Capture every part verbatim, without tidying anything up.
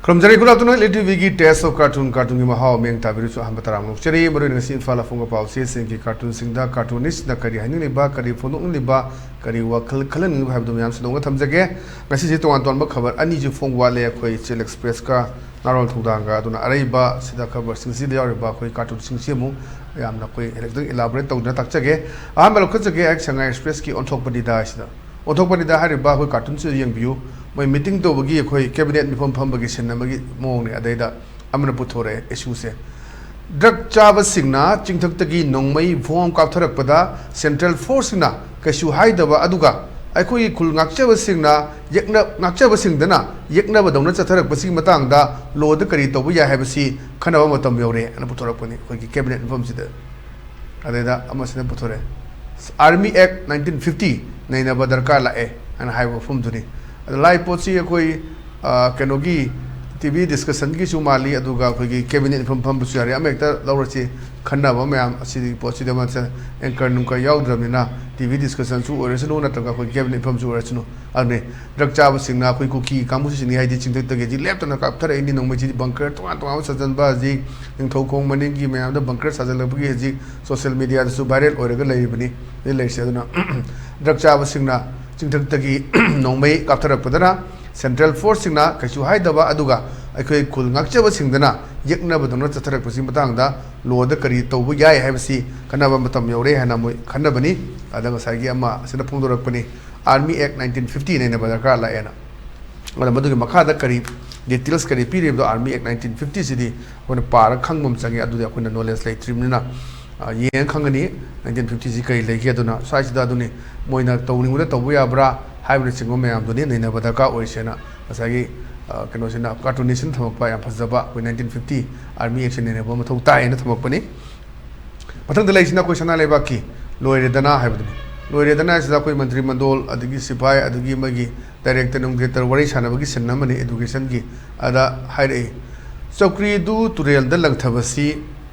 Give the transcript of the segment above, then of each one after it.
ꯈꯨꯔꯨꯝꯖꯔꯤ꯫ Good afternoon, L T Vꯒꯤ Taste of Cartoon, ꯀꯥꯔꯇꯨꯟꯒꯤ ꯃꯍꯥꯎ ꯃꯤꯠꯌꯦꯡ ꯇꯥꯕꯤꯔꯤꯕꯁꯨ ꯑꯍꯥꯟꯕ ꯇꯔꯥꯝꯅ ꯑꯣꯛꯆꯔꯤ꯫ ꯃꯔꯨꯑꯣꯏꯅ ꯉꯁꯤ ꯏꯝꯐꯥꯜ ꯑꯐꯣꯡꯕ ꯄꯥꯎꯆꯦꯁꯤꯡꯒꯤ ꯀꯥꯔꯇꯨꯟꯁꯤꯡꯗ ꯀꯥꯔꯇꯨꯅꯤꯁꯅ ꯀꯔꯤ ꯍꯥꯏꯅꯤꯡꯂꯤꯕ, ꯀꯔꯤ ꯐꯣꯡꯗꯣꯛꯅꯤꯡꯂꯤꯕ, ꯀꯔꯤ ꯋꯥꯈꯜ ꯈꯜꯍꯟꯅꯤꯡꯂꯤꯕ ꯍꯥꯏꯕꯗꯨ ꯃꯌꯥꯝ ꯁꯟꯗꯣꯛꯅ ꯊꯝꯖꯒꯦ꯫ ꯉꯁꯤꯁꯦ ꯇꯣꯉꯥꯟ ꯇꯣꯉꯥꯟꯕ ꯈꯕꯔ ꯑꯅꯤꯁꯨ ꯐꯣꯡꯕ ꯋꯥꯠꯂꯦ ꯑꯩꯈꯣꯏ ꯏꯆꯦꯜ ꯑꯦꯛꯁꯄ꯭ꯔꯦꯁꯀ ꯅꯥꯔꯣꯜ ꯊꯧꯗꯥꯡꯒ꯫ ꯑꯗꯨꯅ ꯑꯔꯩꯕ ꯁꯤꯗ ꯈꯕꯔꯁꯤꯡꯁꯤꯗ ꯌꯥꯎꯔꯤꯕ ꯑꯩꯈꯣꯏ ꯀꯥꯔꯇꯨꯟꯁꯤꯡꯁꯤ ꯑꯃꯨꯛ ꯌꯥꯝꯅ ꯑꯩꯈꯣꯏ ꯈꯤꯇꯪ ꯏꯂꯥꯕꯣꯔꯦꯠ ꯇꯧꯗꯨꯅ ꯇꯥꯛꯆꯒꯦ꯫ ꯑꯍꯥꯟꯕ ꯂꯧꯈꯠꯆꯒꯦ ꯑꯩ ꯁꯉꯥꯏ ꯑꯦꯛꯁꯄ꯭ꯔꯦꯁꯀꯤ ꯑꯣꯟꯊꯣꯛꯄꯅꯤꯗ ꯍꯥꯏꯁꯤꯗ꯫ ꯑꯣꯟꯊꯣꯛꯄꯅꯤꯗ ꯍꯥꯏꯔꯤꯕ ꯑꯩꯈꯣꯏ ꯀꯥꯔꯇꯨꯟꯁꯤꯗ ꯌꯦꯡꯕꯤꯌꯨ꯫ ꯃꯣꯏ ꯃꯤꯇꯤꯡ ꯇꯧꯕꯒꯤ ꯑꯩꯈꯣꯏ ꯀꯦꯕꯤꯅꯦꯠ ꯃꯤꯐꯝ ꯐꯝꯕꯒꯤ ꯁꯤꯟ ꯑꯃꯒꯤ ꯃꯑꯣꯡꯅꯦ꯫ ꯑꯗꯩꯗ ꯑꯃꯅ ꯄꯨꯊꯣꯔꯛꯑꯦ ꯏꯁꯨꯁꯦ꯫ ꯗ꯭ꯔꯒ ꯆꯥꯕꯁꯤꯡꯅ ꯆꯤꯡꯊꯛꯇꯒꯤ ꯅꯣꯡꯃꯩ ꯕꯣꯝ ꯀꯥꯞꯊꯔꯛꯄꯗ ꯁꯦꯟꯇ꯭ꯔꯦꯜ ꯐꯣꯔꯁꯁꯤꯡꯅ ꯀꯩꯁꯨ ꯍꯥꯏꯗꯕ ꯑꯗꯨꯒ ꯑꯩꯈꯣꯏꯒꯤ ꯈꯨꯜ ꯉꯥꯛꯆꯕꯁꯤꯡꯅ ꯌꯦꯛꯅ-, ꯉꯥꯛꯆꯕꯁꯤꯡꯗꯅ ꯌꯦꯛꯅꯕꯗꯧꯅ ꯆꯠꯊꯔꯛꯄꯁꯤꯒꯤ ꯃꯇꯥꯡꯗ ꯂꯣꯗ ꯀꯔꯤ ꯇꯧꯕ ꯌꯥꯏ ꯍꯥꯏꯕꯁꯤ ꯈꯟꯅꯕ ꯃꯇꯝ ꯌꯧꯔꯦ ꯍꯥꯏꯅ ꯄꯨꯊꯣꯔꯛꯄꯅꯤ ꯑꯩꯈꯣꯏꯒꯤ ꯀꯦꯕꯤꯅꯦꯠ ꯃꯤꯐꯝꯁꯤꯗ꯫ ꯑꯗꯩꯗ ꯑꯃꯁꯤꯅ ꯄꯨꯊꯣꯔꯛꯑꯦ, Army Act nineteen fifty ꯅꯩꯅꯕ ꯗꯔꯀꯥꯔ ꯂꯥꯛꯑꯦ ꯍꯥꯏꯅ ꯍꯥꯏꯕ ꯋꯥꯐꯝꯗꯨꯅꯤ꯫ ꯑꯗ ꯂꯥꯏ ꯄꯣꯠꯁꯤ ꯑꯩꯈꯣꯏ, ꯑ, ꯀꯩꯅꯣꯒꯤ ꯇꯤ ꯚꯤ ꯗꯤꯁꯀꯁꯟꯒꯤꯁꯨ ꯃꯥꯜꯂꯤ, ꯑꯗꯨꯒ ꯑꯩꯈꯣꯏꯒꯤ ꯀꯦꯕꯤꯅꯦꯠ ꯃꯤꯐꯝ ꯐꯝꯕꯁꯨ ꯌꯥꯔꯦ꯫ ꯑꯃ ꯍꯦꯛꯇ ꯂꯧꯔꯁꯤ, ꯈꯟꯅꯕ ꯃꯌꯥꯝ ꯑꯁꯤꯒꯤ ꯄꯣꯠꯁꯤꯗ ꯑꯃ ꯑꯦꯡꯀꯔ ꯅꯨꯡꯀꯔ ꯌꯥꯎꯗ꯭ꯔꯕꯅꯤꯅ ꯇꯤ ꯚꯤ ꯗꯤꯁꯀꯁꯟꯁꯨ ꯑꯣꯏꯔꯁꯅꯨ, ꯅꯠꯇ꯭ꯔꯒ ꯑꯩꯈꯣꯏ ꯀꯦꯕꯤꯅꯦꯠ ꯃꯤꯐꯝꯁꯨ ꯑꯣꯏꯔꯁꯅꯨ꯫ ꯑꯗꯨꯅꯤ ꯗ꯭ꯔꯒ ꯆꯥꯕꯁꯤꯡꯅ ꯑꯩꯈꯣꯏ ꯀꯨꯀꯤ ꯀꯥꯡꯕꯨꯁꯤꯡꯅꯤ ꯍꯥꯏꯗꯤ ꯆꯤꯡꯊꯛꯇꯒꯤ ꯍꯧꯖꯤꯛ ꯂꯦꯞꯇꯅ ꯀꯥꯞꯊꯔꯛꯏꯅꯤ꯫ ꯅꯣꯡꯃꯩꯁꯤꯗꯤ ꯕꯪꯀꯔ ꯇꯣꯉꯥꯟ ꯇꯣꯉꯥꯟꯕ ꯁꯥꯖꯟꯕ, ꯍꯧꯖꯤꯛ ꯅꯤꯡꯊꯧꯈꯣꯡ ꯃꯅꯤꯡꯒꯤ ꯃꯌꯥꯝꯗ ꯕꯪꯀꯔ ꯁꯥꯖꯜꯂꯛꯄꯒꯤ ꯍꯧꯖꯤꯛ ꯁꯣꯁꯤꯌꯦꯜ ꯃꯤꯗꯤꯌꯥꯗꯁꯨ ꯚꯥꯏꯔꯦꯜ ꯑꯣꯏꯔꯒ ꯂꯩꯔꯤꯕꯅꯤ꯫ ꯍꯧꯖꯤꯛ ꯂꯩꯔꯤꯁꯦ꯫ ꯑꯗꯨꯅ ꯗ꯭ꯔꯒ ꯆꯥꯕꯁꯤꯡꯅ ꯆꯤꯡꯊꯛꯇꯒꯤ ꯅꯣꯡꯃꯩ ꯀꯥꯞꯊꯔꯛꯄꯗꯅ ꯁꯦꯟꯇ꯭ꯔꯦꯜ ꯐꯣꯔꯁꯁꯤꯡꯅ ꯀꯩꯁꯨ ꯍꯥꯏꯗꯕ, ꯑꯗꯨꯒ ꯑꯩꯈꯣꯏ ꯈꯨꯜ ꯉꯥꯛꯆꯕꯁꯤꯡꯗꯅ ꯌꯦꯛꯅꯕꯗꯧꯅ ꯆꯠꯊꯔꯛꯄꯁꯤ ꯃꯇꯥꯡꯗ ꯂꯣꯗ ꯀꯔꯤ ꯇꯧꯕ ꯌꯥꯏ ꯍꯥꯏꯕꯁꯤ ꯈꯟꯅꯕ ꯃꯇꯝ ꯌꯧꯔꯦ ꯍꯥꯏꯅ ꯃꯣꯏ ꯈꯟꯅꯕꯅꯤ꯫ ꯑꯗ ꯉꯁꯥꯏꯒꯤ ꯑꯃ ꯑꯁꯤꯅ ꯐꯣꯡꯗꯣꯔꯛꯄꯅꯤ, Army Act nineteen fifty ꯅꯩꯅꯕ ꯗꯔꯀꯥꯔ ꯂꯥꯛꯑꯦꯅ꯫ ꯑꯗ ꯃꯗꯨꯒꯤ ꯃꯈꯥꯗ ꯀꯔꯤ ꯗꯤꯇꯦꯜꯁ ꯀꯔꯤ ꯄꯤꯔꯤꯕꯗꯣ Army Act nineteen fifty ꯁꯤꯗꯤ ꯑꯩꯈꯣꯏꯅ ꯄꯥꯔꯒ ꯈꯪꯕ ꯑꯃ ꯆꯪꯉꯦ꯫ ꯑꯗꯨꯗꯤ ꯑꯩꯈꯣꯏꯅ ꯅꯣꯂꯦꯖ ꯂꯩꯇ꯭ꯔꯤꯕꯅꯤꯅ, ꯑ, ꯌꯦꯡꯉ ꯈꯪꯒꯅꯤ nineteen fifty ꯁꯤ ꯀꯔꯤ ꯂꯩꯒꯦ꯫ ꯑꯗꯨꯅ ꯁ꯭ꯋꯥꯏꯁꯤꯗ ꯑꯗꯨꯅꯤ ꯃꯣꯏꯅ ꯇꯧꯅꯤꯡꯕꯗ ꯇꯧꯕ ꯌꯥꯕ꯭ꯔꯥ ꯍꯥꯏꯕꯅꯆꯤꯡꯕ ꯃꯌꯥꯝꯗꯨꯅꯤ ꯅꯩꯅꯕ ꯗꯔꯀꯥꯔ ꯑꯣꯏꯔꯤꯁꯦꯅ ꯉꯁꯥꯏꯒꯤ, ꯑ, ꯀꯩꯅꯣꯁꯤꯅ ꯀꯥꯔꯇꯨꯅꯤꯁꯅ ꯊꯝꯃꯛꯄ ꯌꯥꯝ ꯐꯖꯕ ꯑꯩꯈꯣꯏ nineteen fifty Army Act ꯁꯤ ꯅꯩꯅꯕ ꯃꯊꯧ ꯇꯥꯏꯌꯦꯅ ꯊꯝꯃꯛꯄꯅꯤ꯫ ꯃꯊꯪꯗ ꯂꯩꯔꯤꯁꯤꯅ ꯑꯩꯈꯣꯏ ꯁꯅꯥ ꯂꯩꯕꯥꯛꯀꯤ ꯂꯣꯏꯔꯦꯗꯅ ꯍꯥꯏꯕꯗꯨꯅꯤ꯫ ꯂꯣꯏꯔꯦꯗꯅ ꯍꯥꯏꯁꯤꯗ ꯑꯩꯈꯣꯏ ꯃꯟꯇ꯭ꯔꯤ ꯃꯟꯗꯣꯜ ꯑꯗꯒꯤ ꯁꯤꯐꯥꯏ ꯑꯗꯒꯤ ꯃꯣꯏꯒꯤ ꯗꯥꯏꯔꯦꯛꯇꯔ ꯅꯨꯡꯗꯥꯏꯔꯦꯛꯇꯔ ꯋꯥꯔꯤ ꯁꯥꯟꯅꯕꯒꯤ ꯁꯤꯟ ꯑꯃꯅꯤ꯫ ꯑꯦꯗꯨꯀꯦꯁꯟꯒꯤ ꯑꯗ ꯍꯥꯏꯔꯛꯏ, "ꯆꯧꯀ꯭ꯔꯤꯗꯨ ꯇꯨꯔꯦꯜꯗ ꯂꯪꯊꯕꯁꯤ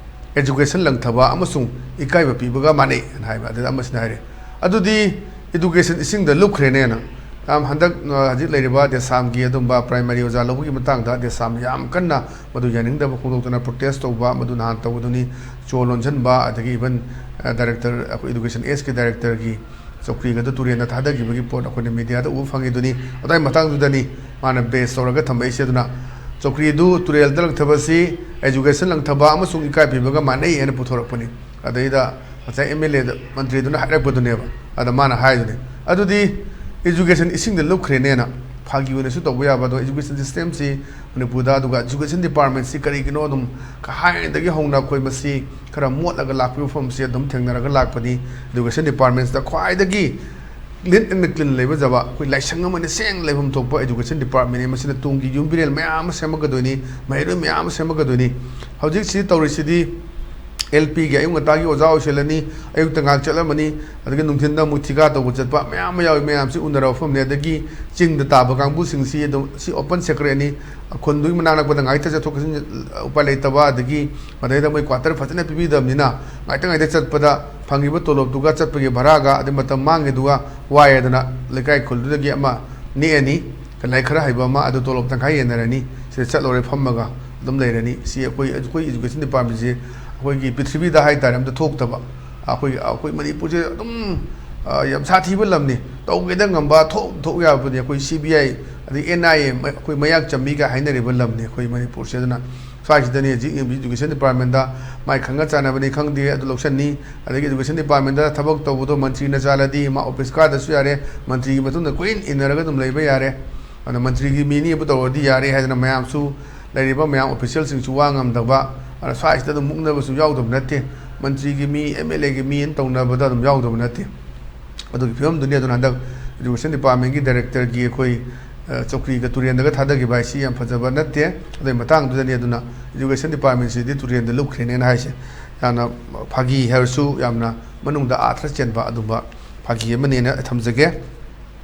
ꯑꯦꯖꯨꯀꯦꯁꯟ ꯂꯪꯊꯕ ꯑꯃꯁꯨꯡ ꯏꯀꯥꯏꯕ ꯄꯤꯕꯒ ꯃꯥꯟꯅꯩ" ꯍꯥꯏꯅ ꯍꯥꯏꯕ꯫ ꯑꯗꯨꯗ ꯑꯃꯁꯤꯅ ꯍꯥꯏꯔꯦ, "ꯑꯗꯨꯗꯤ ꯑꯦꯗꯨꯀꯦꯁꯟ ꯏꯁꯤꯡꯗ ꯂꯨꯞꯈ꯭ꯔꯦꯅꯦꯅ"꯫ ꯌꯥꯝ ꯍꯟꯗꯛ, ꯑ, ꯍꯧꯖꯤꯛ ꯂꯩꯔꯤꯕ ꯗꯦꯁꯥꯝꯒꯤ ꯑꯗꯨꯝꯕ ꯄ꯭ꯔꯥꯏꯃꯥꯔꯤ ꯑꯣꯖꯥ ꯂꯧꯕꯒꯤ ꯃꯇꯥꯡꯗ ꯗꯦꯁꯥꯝ ꯌꯥꯝ ꯀꯟꯅ ꯃꯗꯨ ꯌꯥꯅꯤꯡꯗꯕ ꯐꯣꯡꯗꯣꯛꯇꯨꯅ ꯄ꯭ꯔꯣꯇꯦꯁ ꯇꯧꯕ, ꯃꯗꯨ ꯅꯍꯥꯟ ꯇꯧꯕꯗꯨꯅꯤ, ꯆꯣ ꯂꯣꯟꯁꯤꯟꯕ, ꯑꯗꯒꯤ ꯏꯚꯟ, ꯑ, ꯗꯥꯏꯔꯦꯛꯇꯔ, ꯑꯩꯈꯣꯏ ꯏꯗꯨꯀꯦꯁꯟ ꯑꯦꯁꯀꯤ ꯗꯥꯏꯔꯦꯛꯇꯔꯒꯤ ꯆꯧꯀ꯭ꯔꯤꯒꯗꯨ ꯇꯨꯔꯦꯟꯗ ꯊꯥꯗꯈꯤꯕꯒꯤ ꯄꯣꯠ ꯑꯩꯈꯣꯏꯅ ꯃꯦꯗꯤꯌꯥꯗ ꯎꯕ ꯐꯪꯉꯤꯗꯨꯅꯤ꯫ ꯑꯗꯨꯋꯥꯏ ꯃꯇꯥꯡꯗꯨꯗꯅꯤ ꯃꯥꯅ ꯕꯦꯁ ꯇꯧꯔꯒ ꯊꯝꯃꯛꯏꯁꯦ꯫ ꯑꯗꯨꯅ ꯆꯧꯀ꯭ꯔꯤꯗꯨ ꯇꯨꯔꯦꯜꯗ ꯂꯪꯊꯕꯁꯤ ꯑꯦꯖꯨꯀꯦꯁꯟ ꯂꯪꯊꯕ ꯑꯃꯁꯨꯡ ꯏꯀꯥꯏ ꯄꯤꯕꯒ ꯃꯥꯟꯅꯩ ꯍꯥꯏꯅ ꯄꯨꯊꯣꯔꯛꯄꯅꯤ꯫ ꯑꯗꯩꯗ ꯉꯁꯥꯏ ꯑꯦꯝ ꯑꯦꯜ ꯑꯦꯗ, ꯃꯟꯇ꯭ꯔꯤꯗꯨꯅ ꯍꯥꯏꯔꯛꯄꯗꯨꯅꯦꯕ꯫ ꯑꯗ ꯃꯥꯅ ꯍꯥꯏꯗꯨꯅꯤ, "ꯑꯗꯨꯗꯤ ꯏꯖꯨꯀꯦꯁꯟ ꯏꯁꯤꯡꯗ ꯂꯨꯞꯈ꯭ꯔꯦꯅꯦꯅ" ꯐꯥꯒꯤ ꯑꯣꯏꯅꯁꯨ ꯇꯧꯕ ꯌꯥꯕ꯫ ꯑꯗꯣ ꯏꯖꯨꯀꯦꯁꯟ ꯁꯤꯁꯇꯦꯝꯁꯤ ꯃꯅꯤꯄꯨꯔꯗ, ꯑꯗꯨꯒ ꯏꯖꯨꯀꯦꯁꯟ ꯗꯤꯄꯥꯔꯠꯃꯦꯟꯁꯤ ꯀꯔꯤꯒꯤꯅꯣ ꯑꯗꯨꯝ ꯊꯥꯏꯅꯗꯒꯤ ꯍꯧꯅ ꯑꯩꯈꯣꯏ ꯃꯁꯤ ꯈꯔ ꯃꯣꯠꯂꯒ ꯂꯥꯛꯄꯒꯤ ꯋꯥꯐꯝꯁꯤ ꯑꯗꯨꯝ ꯊꯦꯡꯅꯔꯒ ꯂꯥꯛꯄꯅꯤ꯫ ꯏꯖꯨꯀꯦꯁꯟ ꯗꯤꯄꯥꯔꯠꯃꯦꯟꯁꯤꯗ ꯈ꯭ꯋꯥꯏꯗꯒꯤ ꯂꯤꯠ ꯑꯦꯟ ꯀ꯭ꯂꯤꯟ ꯂꯩꯕ ꯖꯒꯥ, ꯑꯩꯈꯣꯏ ꯂꯥꯏꯁꯪ ꯑꯃꯅ ꯁꯦꯡꯅ ꯂꯩꯐꯝ ꯊꯣꯛꯄ ꯏꯖꯨꯀꯦꯁꯟ ꯗꯤꯄꯥꯔꯠꯃꯦꯟꯅꯤ꯫ ꯃꯁꯤꯅ ꯇꯨꯡꯒꯤ ꯌꯨꯝꯕꯤꯔꯦꯜ ꯃꯌꯥꯝ ꯑꯃ ꯁꯦꯝꯃꯛꯀꯗꯣꯏꯅꯤ, ꯃꯍꯩꯔꯣꯏ ꯃꯌꯥꯝ ꯑꯃ ꯁꯦꯝꯃꯛꯀꯗꯣꯏꯅꯤ꯫ ꯍꯧꯖꯤꯛꯁꯤ ꯇꯧꯔꯤꯁꯤꯗꯤ ꯑꯦꯜ ꯄꯤꯒꯤ ꯑꯌꯨꯛ ꯉꯟꯇꯥꯒꯤ ꯑꯣꯖꯥ ꯑꯣꯏꯁꯤꯜꯂꯅꯤ, ꯑꯌꯨꯛꯇ ꯉꯥꯏꯍꯥꯛ ꯆꯠꯂꯝꯃꯅꯤ, ꯑꯗꯒꯤ ꯅꯨꯡꯊꯤꯟꯗ ꯑꯃꯨꯛ ꯊꯤꯀꯥ ꯇꯧꯕ ꯆꯠꯄ ꯃꯌꯥꯝ ꯑꯃ ꯌꯥꯎꯏ꯫ ꯃꯌꯥꯝꯁꯤ ꯎꯅꯔꯕ ꯃꯐꯝꯅꯤ꯫ ꯑꯗꯒꯤ ꯆꯤꯡꯗ ꯇꯥꯕ ꯀꯥꯡꯕꯨꯁꯤꯡꯁꯤ ꯑꯗꯨꯝ ꯁꯤ ꯑꯣꯄꯟ ꯁꯦꯀ꯭ꯔꯦꯠꯅꯤ꯫ ꯈꯨꯟꯗꯨꯒꯤ ꯃꯅꯥꯛ ꯅꯛꯄꯗ ꯉꯥꯏꯍꯥꯛꯇ ꯆꯠꯊꯣꯛ ꯆꯠꯁꯤꯟ ꯎꯄꯥꯏ ꯂꯩꯇꯕ, ꯑꯗꯒꯤ ꯃꯗꯩꯗ ꯃꯣꯏ ꯀ꯭ꯋꯥꯇꯔ ꯐꯖꯅ ꯄꯤꯕꯤꯗꯕꯅꯤꯅ ꯉꯥꯏꯇ ꯉꯥꯏꯇ ꯆꯠꯄꯗ ꯐꯪꯉꯤꯕ ꯇꯣꯂꯣꯞꯇꯨꯒ ꯆꯠꯄꯒꯤ ꯚꯔꯥꯒ ꯑꯗꯩ ꯃꯇꯝ ꯃꯥꯡꯉꯤꯗꯨꯒ ꯋꯥꯏ꯫ ꯑꯗꯨꯅ ꯂꯩꯀꯥꯏ ꯈꯨꯜꯗꯨꯗꯒꯤ ꯑꯃ ꯅꯦꯛꯑꯅꯤ, ꯂꯥꯏꯔꯤꯛ ꯈꯔ ꯍꯩꯕ ꯑꯃ, ꯑꯗꯨ ꯇꯣꯂꯣꯞ ꯇꯪꯈꯥꯏ ꯌꯦꯟꯅꯔꯅꯤ, ꯁꯤꯗ ꯆꯠꯂꯨꯔꯦ ꯐꯝꯃꯒ ꯑꯗꯨꯝ ꯂꯩꯔꯅꯤ꯫ ꯁꯤ ꯑꯩꯈꯣꯏ, ꯑꯩꯈꯣꯏ ꯏꯖꯨꯀꯦꯁꯟ ꯗꯤꯄꯥꯔꯠꯃꯦꯟꯁꯤ ꯑꯩꯈꯣꯏꯒꯤ ꯄ꯭ꯔꯤꯊꯤꯕꯤꯗ ꯍꯥꯏꯇꯥꯔꯦ ꯑꯝꯇ ꯊꯣꯛꯇꯕ꯫ ꯑꯩꯈꯣꯏ, ꯑꯩꯈꯣꯏ ꯃꯅꯤꯄꯨꯔꯁꯦ ꯑꯗꯨꯝ, ꯑ, ꯌꯥꯝ ꯁꯥꯊꯤꯕ ꯂꯝꯅꯤ, ꯇꯧꯒꯦꯗ ꯉꯝꯕ, ꯊꯣꯛ ꯊꯣꯛ ꯌꯥꯕꯅꯤ꯫ ꯑꯩꯈꯣꯏ ꯁꯤ ꯕꯤ ꯑꯥꯏ, ꯑꯗꯩ ꯑꯦꯟ ꯑꯥꯏ ꯑꯦ, ꯑꯩꯈꯣꯏ ꯃꯌꯥꯛ ꯆꯝꯕꯤꯒ ꯍꯥꯏꯅꯔꯤꯕ ꯂꯝꯅꯤ ꯑꯩꯈꯣꯏ ꯃꯅꯤꯄꯨꯔꯁꯦ꯫ ꯑꯗꯨꯅ ꯁ꯭ꯋꯥꯏꯁꯤꯗꯅꯤ ꯍꯧꯖꯤꯛ ꯏꯗꯨꯀꯦꯁꯟ ꯗꯤꯄꯥꯔꯠꯃꯦꯟꯗ ꯃꯥꯏ ꯈꯪꯅ ꯆꯥꯟꯅꯕꯅꯤ ꯈꯪꯗꯦ, ꯑꯗꯨ ꯂꯧꯁꯟꯅꯤ꯫ ꯑꯗꯒꯤ ꯏꯗꯨꯀꯦꯁꯟ ꯗꯤꯄꯥꯔꯠꯃꯦꯟꯗ ꯊꯕꯛ ꯇꯧꯕꯗꯣ ꯃꯟꯇ꯭ꯔꯤꯅ ꯆꯥꯜꯂꯗꯤ ꯃꯥ ꯑꯣꯐꯤꯁ ꯀꯥꯗꯁꯨ ꯌꯥꯔꯦ, ꯃꯟꯇ꯭ꯔꯤꯒꯤ ꯃꯇꯨꯡꯗ ꯀꯨꯏꯟ ꯏꯟꯅꯔꯒ ꯑꯗꯨꯝ ꯂꯩꯕ ꯌꯥꯔꯦ꯫ ꯑꯗꯨꯅ ꯃꯟꯇ꯭ꯔꯤꯒꯤ ꯃꯤꯅꯤꯕꯨ ꯇꯧꯔꯗꯤ ꯌꯥꯔꯦ ꯍꯥꯏꯗꯅ ꯃꯌꯥꯝꯁꯨ, ꯂꯩꯔꯤꯕ ꯃꯌꯥꯝ ꯑꯣꯐꯤꯁꯤꯌꯦꯜꯁꯤꯡꯁꯨ ꯋꯥ ꯉꯝꯗꯕ, ꯑꯗꯨꯅ ꯁ꯭ꯋꯥꯏꯁꯤꯗ ꯑꯗꯨꯝ ꯃꯨꯛꯅꯕꯁꯨ ꯌꯥꯎꯗꯕ ꯅꯠꯇꯦ꯫ ꯃꯟꯇ꯭ꯔꯤꯒꯤ ꯃꯤ, ꯑꯦꯝ ꯑꯦꯜ ꯑꯦꯒꯤ ꯃꯤ ꯑꯅ ꯇꯧꯅꯕꯗ ꯑꯗꯨꯝ ꯌꯥꯎꯗꯕ ꯅꯠꯇꯦ꯫ ꯑꯗꯨꯒꯤ ꯐꯤꯕꯝꯗꯨꯅꯤ꯫ ꯑꯗꯨꯅ ꯍꯟꯗꯛ ꯏꯗꯨꯀꯦꯁꯟ ꯗꯤꯄꯥꯔꯠꯃꯦꯟꯒꯤ ꯗꯥꯏꯔꯦꯛꯇꯔꯒꯤ ꯑꯩꯈꯣꯏ, ꯑ, ꯆꯧꯀ꯭ꯔꯤꯒ ꯇꯨꯔꯦꯟꯗꯒ ꯊꯥꯗꯈꯤꯕ ꯍꯥꯏꯁꯤ ꯌꯥꯝ ꯐꯖꯕ ꯅꯠꯇꯦ꯫ ꯑꯗꯨꯒꯤ ꯃꯇꯥꯡꯗꯨꯗꯅꯤ꯫ ꯑꯗꯨꯅ ꯏꯗꯨꯀꯦꯁꯟ ꯗꯤꯄꯥꯔꯠꯃꯦꯟꯁꯤꯗꯤ ꯇꯨꯔꯦꯟꯗ ꯂꯨꯞꯈ꯭ꯔꯦꯅꯦꯅ ꯍꯥꯏꯁꯦ꯫ ꯌꯥꯝꯅ ꯐꯥꯒꯤ ꯍꯥꯏꯔꯁꯨ ꯌꯥꯝꯅ ꯃꯅꯨꯡꯗ ꯑꯥꯔꯊ ꯆꯦꯟꯕ ꯑꯗꯨꯝꯕ ꯐꯥꯒꯤ ꯑꯃꯅꯦꯅ ꯊꯝꯖꯒꯦ꯫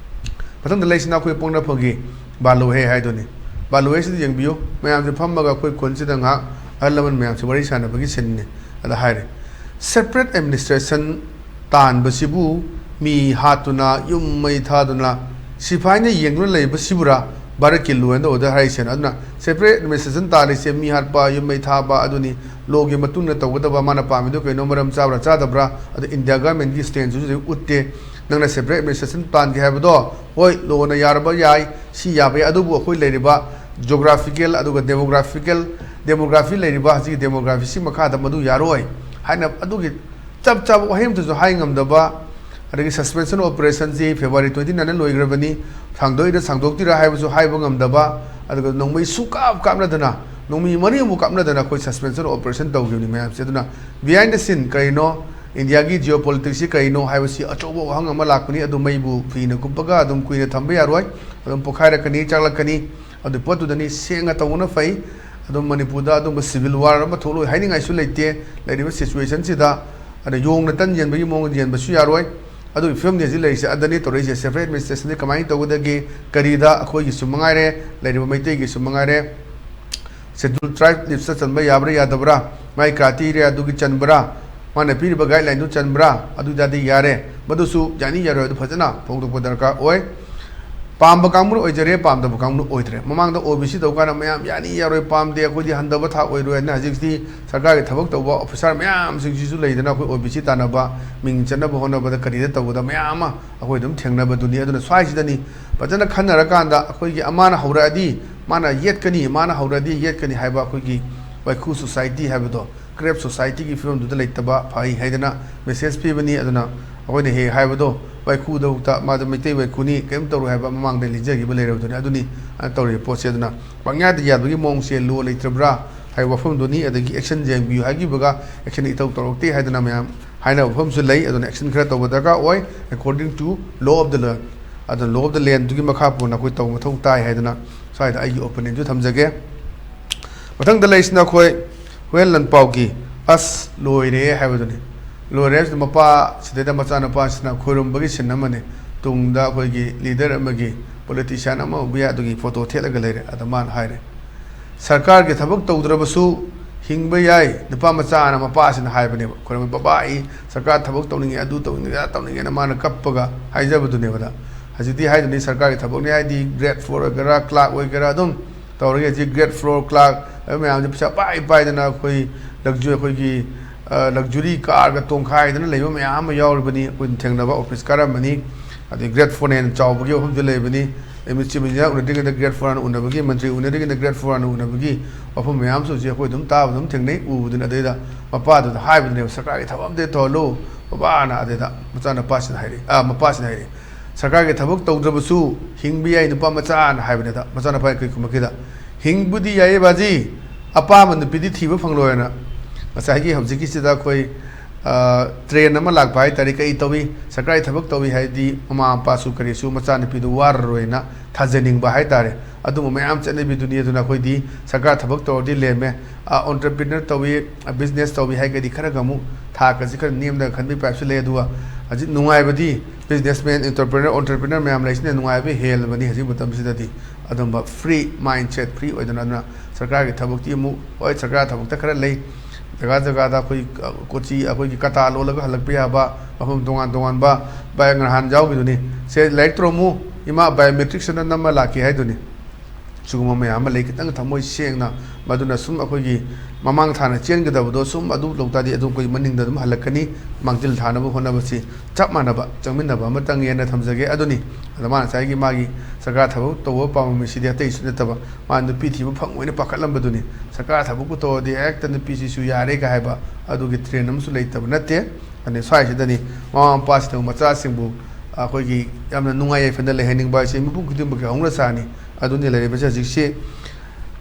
ꯃꯊꯪꯗ ꯂꯩꯁꯤꯅ ꯑꯩꯈꯣꯏ ꯄꯣꯛꯅꯐꯝꯒꯤ ꯕꯥꯂꯨꯍꯦ ꯍꯥꯏꯗꯨꯅꯤ꯫ ꯕꯥꯂꯨꯍꯦꯁꯤꯗ ꯌꯦꯡꯕꯤꯌꯨ, ꯃꯌꯥꯝꯁꯦ ꯐꯝꯃꯒ ꯑꯩꯈꯣꯏ ꯈꯨꯟꯁꯤꯗ ꯉꯥꯏꯍꯥꯛ ꯑꯍꯜ ꯂꯃꯟ ꯃꯌꯥꯝꯁꯦ ꯋꯥꯔꯤ ꯁꯥꯟꯅꯕꯒꯤ ꯁꯤꯟꯅꯤ꯫ ꯑꯗ ꯍꯥꯏꯔꯦ, "ꯁꯦꯄꯔꯦꯠ ꯑꯦꯗꯃꯤꯅꯤꯁꯇ꯭ꯔꯦꯁꯟ ꯇꯥꯟꯕꯁꯤꯕꯨ ꯃꯤ ꯍꯥꯠꯇꯨꯅ, ꯌꯨꯝ ꯃꯩ ꯊꯥꯗꯨꯅ, ꯁꯤꯐꯥꯏꯅ ꯌꯦꯡꯗꯨꯅ ꯂꯩꯕꯁꯤꯕꯨꯔꯥ ꯚꯥꯔꯠꯀꯤ law and order ꯍꯥꯏꯔꯤꯁꯦ? ꯑꯗꯨꯅ separate administration ꯇꯥꯔꯤꯁꯦ ꯃꯤ ꯍꯥꯠꯄ, ꯌꯨꯝ ꯃꯩ ꯊꯥꯕ, ꯑꯗꯨꯅꯤ꯫ Lawꯒꯤ ꯃꯇꯨꯡ ꯏꯟꯅ ꯇꯧꯒꯗꯕ꯫ ꯃꯥꯅ ꯄꯥꯝꯃꯤꯗꯣ ꯀꯩꯅꯣ, ꯃꯔꯝ ꯆꯥꯕ꯭ꯔꯥ ꯆꯥꯗꯕ꯭ꯔꯥ, ꯑꯗꯣ India governmentꯀꯤ stanceꯁꯨ ꯎꯠꯇꯦ꯫ ꯅꯪꯅ separate administration ꯄꯥꯟꯒꯦ ꯍꯥꯏꯕꯗꯣ, ꯍꯣꯏ, lawꯅ ꯌꯥꯔꯕ ꯌꯥꯏ, ꯁꯤ ꯌꯥꯕ ꯌꯥꯏ, ꯑꯗꯨꯕꯨ ꯑꯩꯈꯣꯏ ꯂꯩꯔꯤꯕ geographical ꯑꯗꯨꯒ demographical, demography ꯂꯩꯔꯤꯕ ꯍꯧꯖꯤꯛꯀꯤ demographyꯁꯤ ꯃꯈꯥꯗ ꯃꯗꯨ ꯌꯥꯔꯣꯏ ꯍꯥꯏꯅ ꯑꯗꯨꯒꯤ ꯆꯞ ꯆꯥꯕ ꯋꯥꯍꯩ ꯑꯃꯇꯁꯨ ꯍꯥꯏ ꯉꯝꯗꯕ, ꯑꯗꯒꯤ suspension operationꯁꯤ February twenty nineꯅ ꯂꯣꯏꯈ꯭ꯔꯕꯅꯤ, ꯁꯥꯡꯗꯣꯛꯏꯔ ꯁꯥꯡꯗꯣꯛꯇ꯭ꯔꯤꯔ ꯍꯥꯏꯕꯁꯨ ꯍꯥꯏꯕ ꯉꯝꯗꯕ, ꯑꯗꯨꯒ ꯅꯣꯡꯃꯩ ꯁꯨꯡꯀꯥꯞ ꯀꯥꯞꯅꯗꯅ, ꯅꯣꯡꯃꯩ ꯃꯔꯤꯃꯨꯛ ꯀꯥꯞꯅꯗꯅ ꯑꯩꯈꯣꯏ suspension operation ꯇꯧꯈꯤꯕꯅꯤ ꯃꯌꯥꯝꯁꯦ꯫ ꯑꯗꯨꯅ behind the scene ꯀꯔꯤꯅꯣ, Indiaꯒꯤ geopoliticsꯁꯤ ꯀꯔꯤꯅꯣ ꯍꯥꯏꯕꯁꯤ ꯑꯆꯧꯕ ꯋꯥꯍꯪ ꯑꯃ ꯂꯥꯛꯄꯅꯤ꯫ ꯑꯗꯨ ꯃꯩꯕꯨ ꯐꯤꯅ ꯀꯨꯞꯄꯒ ꯑꯗꯨꯝ ꯀꯨꯏꯅ ꯊꯝꯕ ꯌꯥꯔꯣꯏ, ꯑꯗꯨꯝ ꯄꯣꯈꯥꯏꯔꯛꯀꯅꯤ, ꯆꯥꯛꯂꯛꯀꯅꯤ꯫ ꯑꯗꯨ ꯄꯣꯠꯇꯨꯗꯅꯤ ꯁꯦꯡꯅ ꯇꯧꯕꯅ ꯐꯩ꯫ ꯑꯗꯨꯝ ꯃꯅꯤꯄꯨꯔꯗ ꯑꯗꯨꯝꯕ civil war ꯑꯃ ꯊꯣꯛꯂꯣꯏ ꯍꯥꯏꯅꯤꯡꯉꯥꯏꯁꯨ ꯂꯩꯇꯦ꯫ ꯂꯩꯔꯤꯕ situationꯁꯤꯗ ꯑꯗ ꯌꯣꯡꯅ ꯇꯟ ꯌꯦꯟꯕꯒꯤ ꯃꯑꯣꯡꯗ ꯌꯦꯟꯕꯁꯨ ꯌꯥꯔꯣꯏ꯫ ꯑꯗꯨꯒꯤ ꯐꯤꯕꯝꯅꯤ ꯍꯧꯖꯤꯛ ꯂꯩꯔꯤꯁꯦ꯫ ꯑꯗꯅꯤ ꯇꯧꯔꯛꯏꯁꯦ, separate administrationꯗꯤ ꯀꯃꯥꯏꯅ ꯇꯧꯒꯗꯒꯦ? ꯀꯔꯤꯗ ꯑꯩꯈꯣꯏꯒꯤꯁꯨ ꯃꯉꯥꯏꯔꯦ, ꯂꯩꯔꯤꯕ ꯃꯩꯇꯩꯒꯤꯁꯨ ꯃꯉꯥꯏꯔꯦ, schedule tribe listꯇ ꯆꯟꯕ ꯌꯥꯕ꯭ꯔꯥ ꯌꯥꯗꯕ꯭ꯔꯥ, ꯃꯥꯏ criteriaꯗꯨꯒꯤ ꯆꯟꯕ꯭ꯔꯥ, ꯃꯥꯅ ꯄꯤꯔꯤꯕ guideline ꯗꯨ ꯆꯟꯕ꯭ꯔꯥ, ꯑꯗꯨ ꯑꯣꯏ ꯇꯥꯔꯗꯤ ꯌꯥꯔꯦ꯫ ꯃꯗꯨꯁꯨ ꯌꯥꯅꯤ ꯌꯥꯔꯣꯏ ꯑꯗꯨ ꯐꯖꯅ ꯐꯣꯡꯗꯣꯛꯄ ꯗꯔꯀꯥꯔ ꯑꯣꯏ꯫ ꯄꯥꯝꯕ ꯀꯥꯡꯕꯨꯅ ꯑꯣꯏꯖꯔꯦ, ꯄꯥꯝꯗꯕ ꯀꯥꯡꯕꯨꯅ ꯑꯣꯏꯗ꯭ꯔꯦ꯫ ꯃꯃꯥꯡꯗ OBC ꯇꯧ ꯀꯥꯟꯗ ꯃꯌꯥꯝ ꯌꯥꯅꯤ ꯌꯥꯔꯣꯏ, ꯄꯥꯝꯗꯦ, ꯑꯩꯈꯣꯏꯗꯤ ꯍꯟꯊꯕ ꯊꯥꯛ ꯑꯣꯏꯔꯣꯏ ꯍꯥꯏꯅ ꯍꯧꯖꯤꯛꯇꯤ ꯁꯔꯀꯥꯔꯒꯤ ꯊꯕꯛ ꯇꯧꯕ officer ꯃꯌꯥꯝꯁꯤꯡꯁꯤꯁꯨ ꯂꯩꯗꯅ, ꯑꯩꯈꯣꯏ OBC ꯇꯥꯟꯅꯕ, ꯃꯤꯡ ꯆꯟꯅꯕ ꯍꯣꯠꯅꯕꯗ ꯀꯔꯤꯗ ꯇꯧꯕꯗ ꯃꯌꯥꯝ ꯑꯃ ꯑꯩꯈꯣꯏ ꯑꯗꯨꯝ ꯊꯦꯡꯅꯕꯗꯨꯅꯤ꯫ ꯑꯗꯨꯅ ꯁ꯭ꯋꯥꯏꯁꯤꯗꯅꯤ ꯐꯖꯅ ꯈꯟꯅꯔꯀꯥꯟꯗ ꯑꯩꯈꯣꯏꯒꯤ ꯑꯃꯅ ꯍꯧꯔꯛꯑꯗꯤ ꯃꯥꯅ ꯌꯦꯠꯀꯅꯤ, ꯃꯥꯅ ꯍꯧꯔꯛꯑꯗꯤ ꯌꯦꯠꯀꯅꯤ ꯍꯥꯏꯕ ꯑꯩꯈꯣꯏꯒꯤ ꯋꯥꯏꯈꯨ society ꯍꯥꯏꯕꯗꯣ, crab societyꯒꯤ ꯐꯤꯕꯝꯗꯨꯗ ꯂꯩꯇꯕ ꯐꯩ ꯍꯥꯏꯗꯅ message ꯄꯤꯕꯅꯤ꯫ ꯑꯗꯨꯅ ꯑꯩꯈꯣꯏꯅ ꯍꯦꯛ ꯍꯥꯏꯕꯗꯣ, ꯋꯥꯏꯈꯨꯗꯃꯛꯇ ꯃꯥꯗꯣ ꯃꯩꯇꯩ ꯋꯥꯏꯈꯨꯅꯤ, ꯀꯔꯤꯝ ꯇꯧꯔꯣꯏ ꯍꯥꯏꯕ ꯃꯃꯥꯡꯗ ꯂꯤꯖꯈꯤꯕ ꯂꯩꯔꯕꯗꯨꯅꯤ꯫ ꯑꯗꯨꯅꯤ ꯑ, ꯇꯧꯔꯤꯕ ꯄꯣꯠꯁꯦ꯫ ꯑꯗꯨꯅ ꯄꯪꯌꯥꯗ ꯌꯥꯕꯒꯤ ꯃꯑꯣꯡꯁꯦ, law ꯂꯩꯇ꯭ꯔꯕ꯭ꯔꯥ ꯍꯥꯏꯕ ꯋꯥꯐꯝꯗꯨꯅꯤ꯫ ꯑꯗꯒꯤ action ꯌꯦꯡꯕꯤꯌꯨ ꯍꯥꯏꯈꯤꯕꯒ action ꯏꯇꯧ ꯇꯧꯔꯛꯇꯦ ꯍꯥꯏꯗꯅ ꯃꯌꯥꯝ ꯍꯥꯏꯅꯕ ꯋꯥꯐꯝꯁꯨ ꯂꯩ꯫ ꯑꯗꯨꯅ action ꯈꯔ ꯇꯧꯕ ꯗꯔꯀꯥꯔ ꯑꯣꯏ, according to law of the land꯫ ꯑꯗꯨꯅ law of the landꯗꯨꯒꯤ ꯃꯈꯥ ꯄꯣꯟꯅ ꯑꯩꯈꯣꯏ ꯇꯧꯕ ꯃꯊꯧ ꯇꯥꯏ ꯍꯥꯏꯗꯅ ꯁ꯭ꯋꯥꯏꯗ ꯑꯩꯒꯤ opinionꯁꯨ ꯊꯝꯖꯒꯦ꯫ ꯃꯊꯪꯗ ꯂꯩꯔꯤꯁꯤꯅ ꯑꯩꯈꯣꯏ ꯍꯨꯌꯦꯟ ꯂꯟꯄꯥꯎꯒꯤ "ꯑꯁ ꯂꯣꯏꯔꯦ" ꯍꯥꯏꯕꯗꯨꯅꯤ꯫ ꯂꯣꯏꯔꯦ ꯍꯥꯏꯕꯁꯤꯗ ꯃꯄꯥ, ꯁꯤꯗꯩꯗ ꯃꯆꯥꯅꯨꯄꯥꯁꯤꯅ ꯈꯣꯏꯔꯨꯝꯕꯒꯤ scene ꯑꯃꯅꯤ꯫ ꯇꯨꯡꯗ ꯑꯩꯈꯣꯏꯒꯤ leader ꯑꯃꯒꯤ, politician ꯑꯃ ꯑꯣꯏꯕ ꯌꯥꯏ, ꯑꯗꯨꯒꯤ photo ꯊꯦꯠꯂꯒ ꯂꯩꯔꯦ꯫ ꯑꯗ ꯃꯥꯅ ꯍꯥꯏꯔꯦ, "ꯁꯔꯀꯥꯔꯒꯤ ꯊꯕꯛ ꯇꯧꯗ꯭ꯔꯕꯁꯨ ꯍꯤꯡꯕ ꯌꯥꯏ ꯅꯨꯄꯥ ꯃꯆꯥ" ꯑꯅ ꯃꯄꯥꯁꯤꯅ ꯍꯥꯏꯕꯅꯦꯕ꯫ ꯈꯣꯏꯔꯝꯕ, "ꯕꯕꯥ, ꯑꯩ ꯁꯔꯀꯥꯔ ꯊꯕꯛ ꯇꯧꯅꯤꯡꯉꯦ, ꯑꯗꯨ ꯇꯧꯅꯤꯡꯉꯦ, ꯑꯗꯥ ꯇꯧꯅꯤꯡꯉꯦꯅ" ꯃꯥꯅ ꯀꯞꯄꯒ ꯍꯥꯏꯖꯕꯗꯨꯅꯦꯕ꯫ ꯑꯗ ꯍꯧꯖꯤꯛꯇꯤ ꯍꯥꯏꯗꯨꯅꯤ, ꯁꯔꯀꯥꯔꯒꯤ ꯊꯕꯛꯅꯤ ꯍꯥꯏꯗꯤ grade four ꯑꯣꯏꯒꯦꯔꯥ, clerk ꯑꯣꯏꯒꯦꯔꯥ, ꯑꯗꯨꯝ ꯇꯧꯔꯒ ꯍꯧꯖꯤꯛ grade four clerk ꯑꯣꯏꯕ ꯃꯌꯥꯝꯁꯦ ꯄꯩꯁꯥ ꯄꯥꯏ ꯄꯥꯏꯗꯅ ꯑꯩꯈꯣꯏ luxury, ꯑꯩꯈꯣꯏꯒꯤ luxury carꯒ ꯇꯣꯡꯈꯥꯏꯗꯅ ꯂꯩꯕ ꯃꯌꯥꯝ ꯑꯃ ꯌꯥꯎꯔꯤꯕꯅꯤ꯫ ꯑꯩꯈꯣꯏꯅ ꯊꯦꯡꯅꯕ office ꯀꯥꯔꯝꯕꯅꯤ, ꯑꯗꯩ grade fourꯅ ꯍꯦꯟꯅ ꯆꯥꯎꯕꯒꯤ ꯋꯥꯐꯝꯁꯨ ꯂꯩꯕꯅꯤ꯫ ꯑꯦꯝ ꯑꯦꯁ ꯁꯤ ꯃꯤꯅꯤꯅ ꯎꯅꯗ꯭ꯔꯤꯉꯩꯗ grade four ꯍꯥꯟꯅ ꯎꯅꯕꯒꯤ, ꯃꯟꯇ꯭ꯔꯤ ꯎꯅꯗ꯭ꯔꯤꯉꯩꯗ grade four ꯍꯥꯟꯅ ꯎꯅꯕꯒꯤ ꯋꯥꯐꯝ ꯃꯌꯥꯝꯁꯨ ꯍꯧꯖꯤꯛ ꯑꯩꯈꯣꯏ ꯑꯗꯨꯝ ꯇꯥꯕ ꯑꯗꯨꯝ ꯊꯦꯡꯅꯩ, ꯎꯕꯗꯨꯅ꯫ ꯑꯗꯩꯗ ꯃꯄꯥꯗꯨꯗ ꯍꯥꯏꯕꯗꯨꯅꯦꯕ, "ꯁꯔꯀꯥꯔꯒꯤ ꯊꯕꯛ ꯑꯝꯇ ꯇꯧꯍꯜꯂꯨ ꯕꯕꯥꯅ"꯫ ꯑꯗꯩꯗ ꯃꯆꯥꯅꯨꯄꯥꯁꯤꯅ ꯍꯥꯏꯔꯛꯏ, ꯑ, ꯃꯄꯥꯁꯤꯅ ꯍꯥꯏꯔꯛꯏ, "ꯁꯔꯀꯥꯔꯒꯤ ꯊꯕꯛ ꯇꯧꯗ꯭ꯔꯕꯁꯨ ꯍꯤꯡꯕ ꯌꯥꯏ ꯅꯨꯄꯥ ꯃꯆꯥꯅ" ꯍꯥꯏꯕꯅꯦꯗ꯫ ꯃꯆꯥꯅꯨꯄꯥ ꯀꯩ ꯈꯨꯝꯃꯛꯈꯤꯗ, "ꯍꯤꯡꯕꯨꯗꯤ ꯌꯥꯏꯌꯦ ꯕꯥꯖꯤ, ꯑꯄꯥꯝꯕ ꯅꯨꯄꯤꯗꯤ ꯊꯤꯕ ꯐꯪꯂꯣꯏꯅ"꯫ ꯉꯁꯥꯏꯒꯤ ꯍꯧꯖꯤꯛꯀꯤꯁꯤꯗ ꯑꯩꯈꯣꯏ ꯇ꯭ꯔꯦꯟ ꯑꯃ ꯂꯥꯛꯄ ꯍꯥꯏ ꯇꯥꯔꯦ꯫ ꯀꯔꯤ ꯇꯧꯏ? ꯁꯔꯀꯥꯔꯒꯤ ꯊꯕꯛ ꯇꯧꯏ ꯍꯥꯏꯗꯤ ꯃꯃꯥ ꯃꯄꯥꯁꯨ ꯀꯔꯤꯁꯨ ꯃꯆꯥꯅꯨꯄꯤꯗꯨ ꯋꯥꯔꯔꯣꯏꯅ ꯊꯥꯖꯅꯤꯡꯕ ꯍꯥꯏ ꯇꯥꯔꯦ꯫ ꯑꯗꯨꯝꯕ ꯃꯌꯥꯝ ꯆꯠꯅꯕꯤꯗꯨꯅꯤ꯫ ꯑꯗꯨꯅ ꯑꯩꯈꯣꯏꯗꯤ ꯁꯔꯀꯥꯔ ꯊꯕꯛ ꯇꯧꯔꯗꯤ ꯂꯦꯝꯃꯦ, entrepreneur ꯇꯧꯏ, business ꯇꯧꯏ ꯍꯥꯏꯔꯒꯗꯤ ꯈꯔꯒ ꯑꯃꯨꯛ ꯊꯥꯛꯀꯁꯤ ꯈꯔ ꯅꯦꯝꯅ ꯈꯟꯕꯒꯤ ꯄꯥꯏꯞꯁꯨ ꯂꯩ꯫ ꯑꯗꯨꯒ ꯍꯧꯖꯤꯛ ꯅꯨꯡꯉꯥꯏꯕꯗꯤ businessman, entrepreneur, entrepreneur ꯃꯌꯥꯝ ꯂꯩꯁꯤꯅ ꯅꯨꯡꯉꯥꯏꯕ ꯍꯦꯜꯂꯕꯅꯤ ꯍꯧꯖꯤꯛ ꯃꯇꯝꯁꯤꯗꯗꯤ꯫ ꯑꯗꯨꯝꯕ free mindset, free ꯑꯣꯏꯗꯅ꯫ ꯑꯗꯨꯅ ꯁꯔꯀꯥꯔꯒꯤ ꯊꯕꯛꯇꯤ ꯑꯃꯨꯛ, ꯍꯣꯏ, ꯁꯔꯀꯥꯔ ꯊꯕꯛꯇ ꯈꯔ ꯂꯩ, ꯖꯒꯥ ꯖꯒꯥꯗ ꯑꯩꯈꯣꯏ, ꯑ, ꯀꯣꯆꯤ, ꯑꯩꯈꯣꯏꯒꯤ ꯀꯥꯇꯥ ꯂꯣꯜꯂꯒ ꯍꯜꯂꯛꯄ ꯌꯥꯕ ꯃꯐꯝ ꯇꯣꯉꯥꯟ ꯇꯣꯉꯥꯟꯕ꯫ ꯚꯥꯏ, ꯉꯍꯥꯟ ꯌꯥꯎꯈꯤꯗꯨꯅꯤ, "ꯁꯦ, ꯂꯥꯏꯔꯤꯛ ꯇꯧꯔꯝꯃꯨ ꯏꯃꯥ, biometrics ꯑꯅ ꯅꯝꯃ ꯂꯥꯛꯀꯦ" ꯍꯥꯏꯗꯨꯅꯤ꯫ ꯁꯤꯒꯨꯝꯕ ꯃꯌꯥꯝ ꯑꯃ ꯂꯩ꯫ ꯈꯤꯇꯪ ꯊꯃꯣꯏ ꯁꯦꯡꯅ, ꯃꯗꯨꯅ ꯁꯨꯝ ꯑꯩꯈꯣꯏꯒꯤ ꯃꯃꯥꯡ ꯊꯥꯅ ꯆꯦꯟꯒꯗꯕꯗꯣ ꯁꯨꯝ ꯑꯗꯨ ꯂꯧ ꯇꯥꯔꯗꯤ ꯑꯗꯨꯝ ꯑꯩꯈꯣꯏ ꯃꯅꯤꯡꯗ ꯑꯗꯨꯝ ꯍꯜꯂꯛꯀꯅꯤ꯫ ꯃꯥꯡꯖꯤꯜ ꯊꯥꯅꯕ ꯍꯣꯠꯅꯕꯁꯤ ꯆꯞ ꯃꯥꯟꯅꯕ, ꯆꯪꯃꯤꯟꯅꯕ ꯑꯃꯇꯪꯅꯦꯅ ꯊꯝꯖꯒꯦ꯫ ꯑꯗꯨꯅꯤ, ꯑꯗ ꯃꯥꯅ ꯉꯁꯥꯏꯒꯤ ꯃꯥꯒꯤ ꯁꯔꯀꯥꯔ ꯊꯕꯛ ꯇꯧꯕ ꯄꯥꯝꯃꯝꯃꯤꯁꯤꯗꯤ ꯑꯇꯩꯁꯨ ꯅꯠꯇꯕ, ꯃꯥ ꯅꯨꯄꯤ ꯊꯤꯕ ꯐꯪꯉꯣꯏꯅ ꯄꯥꯈꯠꯂꯝꯕꯗꯨꯅꯤ꯫ ꯁꯔꯀꯥꯔ ꯊꯕꯛꯄꯨ ꯇꯧꯔꯗꯤ ꯍꯦꯛꯇ ꯅꯨꯄꯤꯁꯤꯁꯨ ꯌꯥꯔꯦꯒ ꯍꯥꯏꯕ ꯑꯗꯨꯒꯤ trend ꯑꯃꯁꯨ ꯂꯩꯇꯕ ꯅꯠꯇꯦ꯫ ꯑꯗꯩ ꯁ꯭ꯋꯥꯏꯁꯤꯗꯅꯤ ꯃꯃꯥ ꯃꯄꯥꯁꯤꯅ ꯃꯆꯥꯁꯤꯡꯕꯨ ꯑꯩꯈꯣꯏꯒꯤ ꯌꯥꯝꯅ ꯅꯨꯡꯉꯥꯏ ꯌꯥꯏꯐꯅ ꯂꯩꯍꯟꯅꯤꯡꯕ ꯍꯥꯏꯁꯦ ꯃꯤꯄꯨꯝ ꯈꯨꯗꯤꯡꯃꯛꯀꯤ ꯍꯧꯅꯁꯥꯅꯤ꯫ ꯑꯗꯨꯅꯤ ꯂꯩꯔꯤꯕꯁꯦ ꯍꯧꯖꯤꯛꯁꯤ꯫